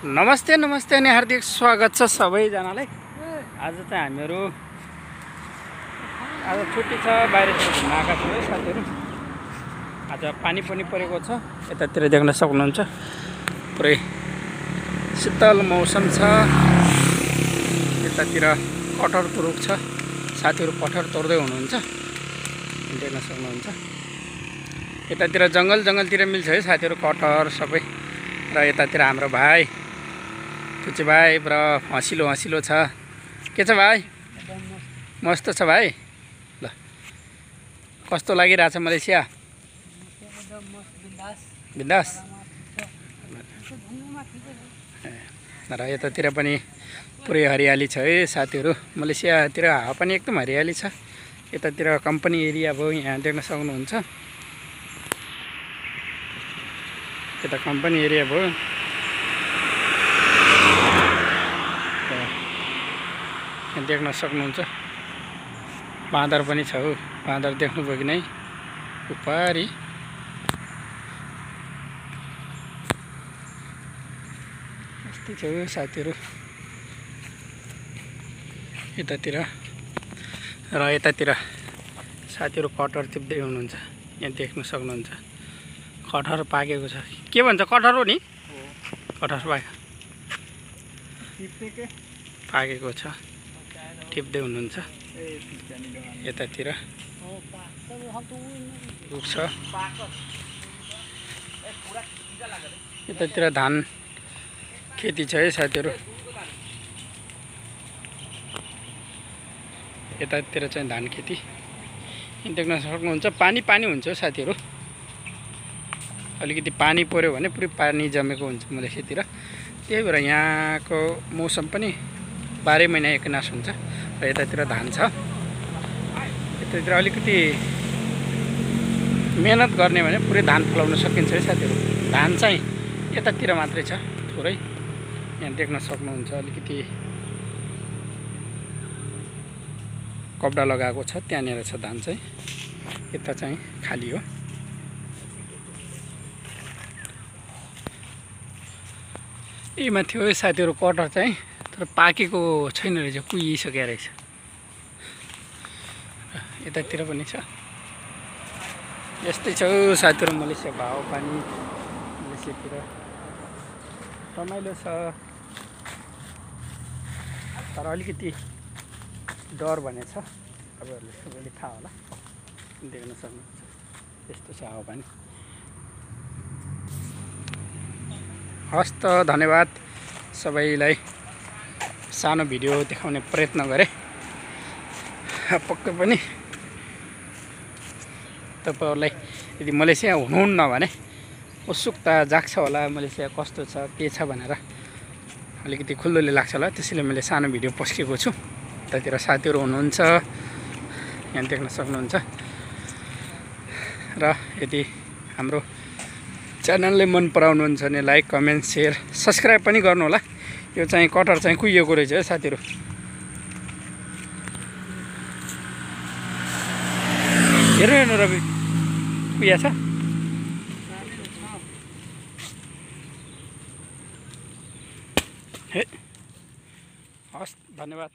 नमस्ते नमस्ते अनि हार्दिक स्वागत छ सबैजनालाई। आज चाहिँ हामीहरू आज छुट्टी छ, बाहिरतिर घुम्न आएका छौँ है साथीहरू। आज पानी पनि परेको छ, यतातिर देख्न सक्नुहुन्छ पुरै शीतल मौसम छ। यतातिर कटहरको रुख छ, साथीहरू कटहर तोड्दै हुनुहुन्छ, देख्न सक्नुहुन्छ। यतातिर जङ्गलतिर मिल्छ है साथीहरू कटहर सबै। र यतातिर हाम्रो भाइ तुचे भाइ र हँसिलो छ। के छ भाइ? मस्त छ भाइ। ल कस्तो लागिरहेछ मलेसिया? बिन्दास। र यतातिर पनि पुरै हरियाली छ है साथीहरू। मलेसियातिर हावा पनि एकदम हरियाली छ। यतातिर कम्पनी एरिया भयो, यहाँ देख्न सक्नुहुन्छ। यता कम्पनी एरिया भयो। यहाँ देख्न सक्नुहुन्छ बाँदर पनि छ। हो बाँदर देख्नुभयो कि नै? उपारी यस्तै छ साथीहरू यतातिर। र यतातिर साथीहरू कटहर टिप्दै हुनुहुन्छ, यहाँ देख्न सक्नुहुन्छ। कटहर पाकेको छ। के भन्छ? कटहर हो नि? कटहर पाकेको छ, टिप्दै हुनुहुन्छ। यतातिर रुख छ। यतातिर धान खेती छ है साथीहरू। यतातिर चाहिँ धान खेती देख्न सक्नुहुन्छ। पानी हुन्छ साथीहरू। अलिकति पानी पर्यो भने पुरै पानी जमेको हुन्छ मलेसियातिर। त्यही भएर यहाँको मौसम पनि 12 महिना एकनास हुन्छ। र यतातिर धान छ। यतातिर अलिकति मेहनत गर्ने भने पुरै धान फलाउन सकिन्छ है साथीहरू। धान चाहिँ यतातिर मात्रै छ थोरै, यहाँ देख्न सक्नुहुन्छ। अलिकति कपडा लगाएको छ, त्यहाँनिर छ धान चाहिँ। यता चाहिँ खाली हो। यहीमा थियो साथीहरू कटहर चाहिँ, तर पाकेको छैन रहेछ, कुहिसकेको रहेछ। यतातिर पनि छ। यस्तै छ साथीहरू मलेसिया भाव पानी। मलेसियातिर रमाइलो छ, तर अलिकति डर भने छ। तपाईँहरूले सबैले थाहा होला, देख्न सक्नुहुन्छ। यस्तो छ हावापानी। हस् त, धन्यवाद सबैलाई। सानो भिडियो देखाउने प्रयत्न गरेँ। पक्कै पनि तपाईँहरूलाई यदि मलेसिया हुनुहुन्न भने उत्सुकता जाग्छ होला, मलेसिया कस्तो छ के छ भनेर अलिकति खुल्दुली लाग्छ होला। त्यसैले मैले सानो भिडियो पस्केको छु। यतातिर साथीहरू हुनुहुन्छ, यहाँ देख्न सक्नुहुन्छ। र यदि हाम्रो च्यानलले मन पराउनुहुन्छ भने लाइक, कमेन्ट, सेयर, सब्सक्राइब पनि गर्नु होला। यो चाहिँ कटहर चाहिँ कुहिएको रहेछ है साथीहरू। हेर्नु रवि, कुहिया छ। हे हस्, धन्यवाद।